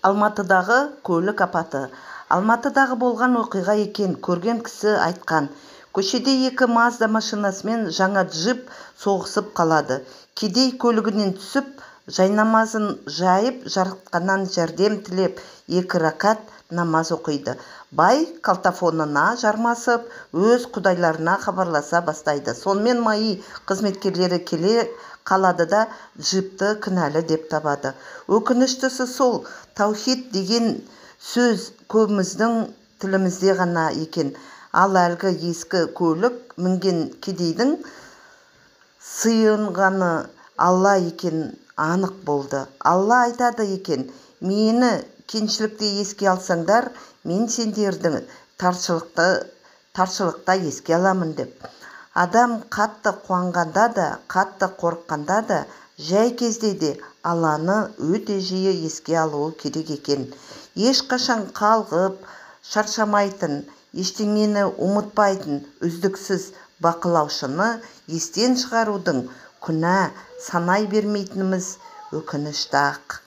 Алматыдағы көлік апаты. Алматыдағы болған оқиға екен, көрген кісі айтқан. Көшеде екі Мазда машинасымен жаңа джип соғысып қалады. Кедей көлігінен түсіп, жайнамазын жайып, жаратқаннан жәрдем тілеп, екі ракат намаз оқиды. Бай қалтафонына жармасып, өз құдайларына хабарласа бастайды. Сонымен МАИ қызметкерлері келе қалады да, джипті кінәлі деп табады. Өкініштісі сол, таухид деген сөз көбіміздің тілімізде ғана екен. Ал әлгі ескі көлік мінген кедейдің сыйынғаны Алла екен анық болды. Алла айтады екен: мені кеңшілікте еске алсаңдар, мен сендерді таршылықта еске аламын деп. Адам қатты қуанғанда да, қатты қорыққанда да, жай кезде де Алланы өте жиі еске алуы керек екен. Ешқашан қалғып, шаршамайтын, ештеңені ұмытпайтын үздіксіз бақылаушыны естен шығарудың күнә санай бермейтініміз өкінішті-ақ.